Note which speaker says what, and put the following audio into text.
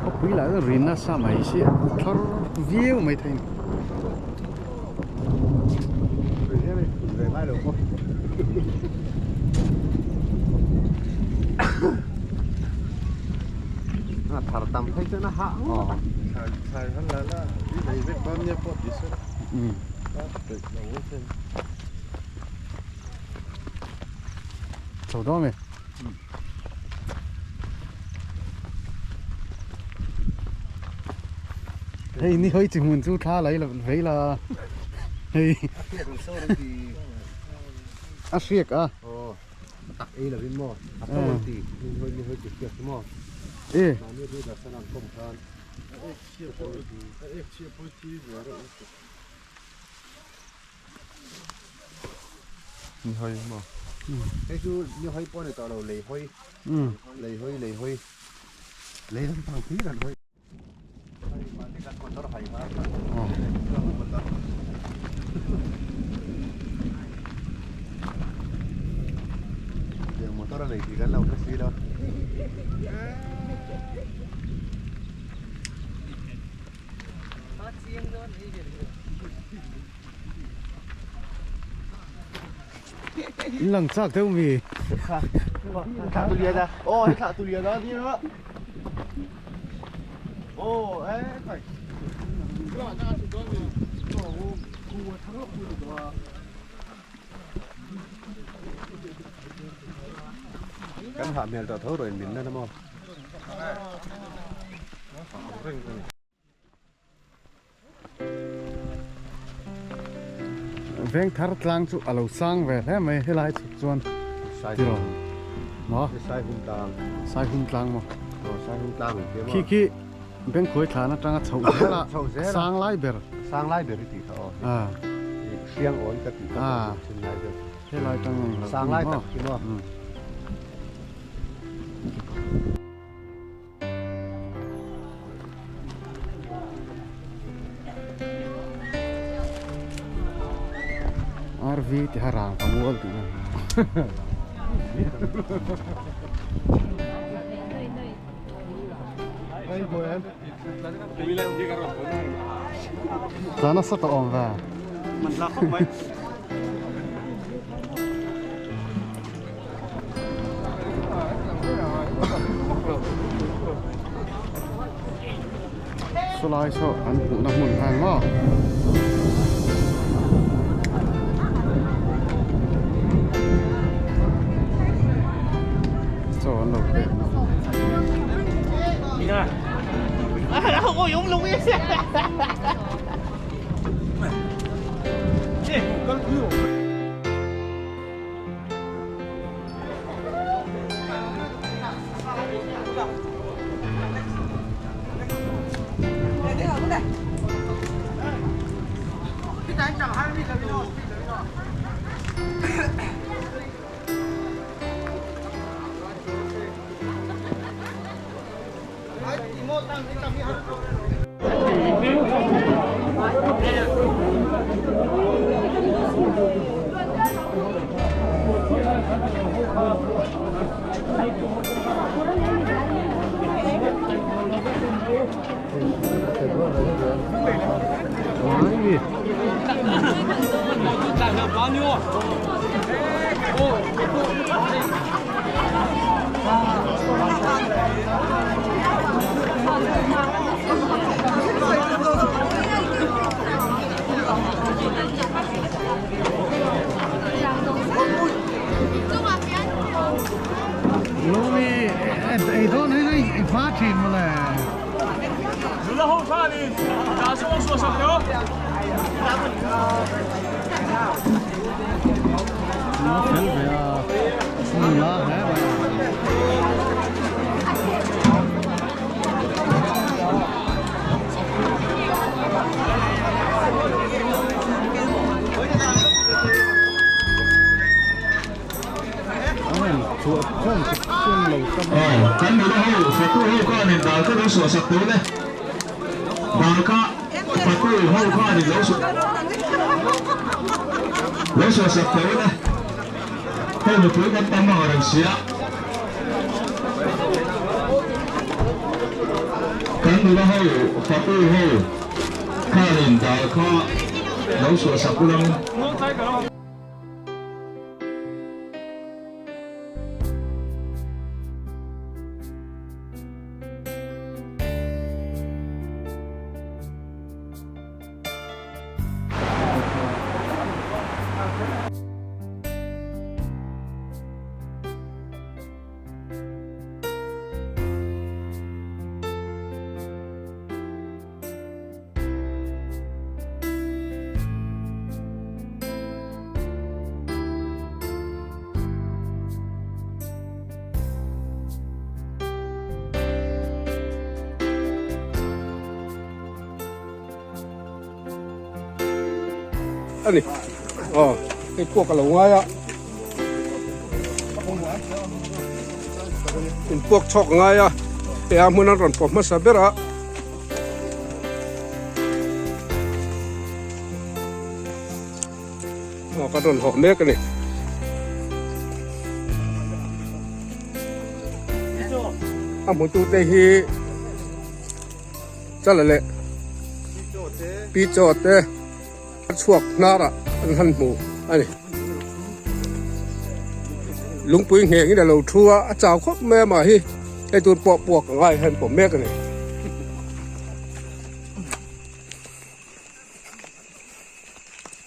Speaker 1: Khawpui lah chuan ri nasa mai si a thar viau mai thei a ni. Chho dawn a mi. Hei ni hoi chi hmun chu thla lai lo vei la hei a hriak a
Speaker 2: tak ei lovin maw a to an ti ni hoi ni hoi chi hriak chu maw
Speaker 1: e
Speaker 2: mahni ri darsana an kawm khan Ni hawi maw? Hei chu ni hawi pawh a ni tawh lo, lei hawi. Lei hawi, lei hawi. Lei lampang hlir an hawi. Tiang motor a nei tih kan lo hre si lo.
Speaker 1: In lang chak deuh mi.
Speaker 2: Thlah tu lian a. Oh, hei thlah tu lian a ni a. Oh, eh kai. Kan hah hmel tawh tho rawh in min na maw.
Speaker 1: Veng thar tlang chu a lo sang ve hle mai helai chhuk chuan tiraw maw
Speaker 2: Saihum tlang
Speaker 1: Saihum tlang maw
Speaker 2: aw Saihum tlang in tia maw
Speaker 1: khi khi Bengkhuai thlan atanga chhoh zel a sang lai ber
Speaker 2: sang lai ber i tih kha aw hriang awn ka tih kha chin lai ber
Speaker 1: helai tang
Speaker 2: sang lai tak khi maw.
Speaker 1: RV tiha rang ka mual tih na. Tla nasa tawh awm ve. Sawlai saw an hmuhna hmun kha ang maw? Chaw an lo pek na. Lumi ei dawn hi i hma thin mawle. Nó fel ve a, nula hle mai a. Amen. Chuan chuan.
Speaker 3: Aw, kan nula ho, fatu ho khanin dal kha lo suah sak tûn e. Dal kha fatu ho khanin lo suah lo suah sak tûn e. Hei mipui kan tam ang reng sia. Kan nula ho, fatu ho khanin dal kha lo suah sak ulangin.
Speaker 4: Ani aw hei puak a lo ngai a in puak chhawk a ngai a hei a hmun an rawn pawh hmasa ber a. Aw kan rawn hawh mek a ni. A hmutute hi Chala leh Pi Chaw te a chhuak hnarah an han hmu a ni. Lungpui nghengin a lo thu a, a chau khawp mai a mah hi hei tur pawh puak a ngai hian pawm mek a ni.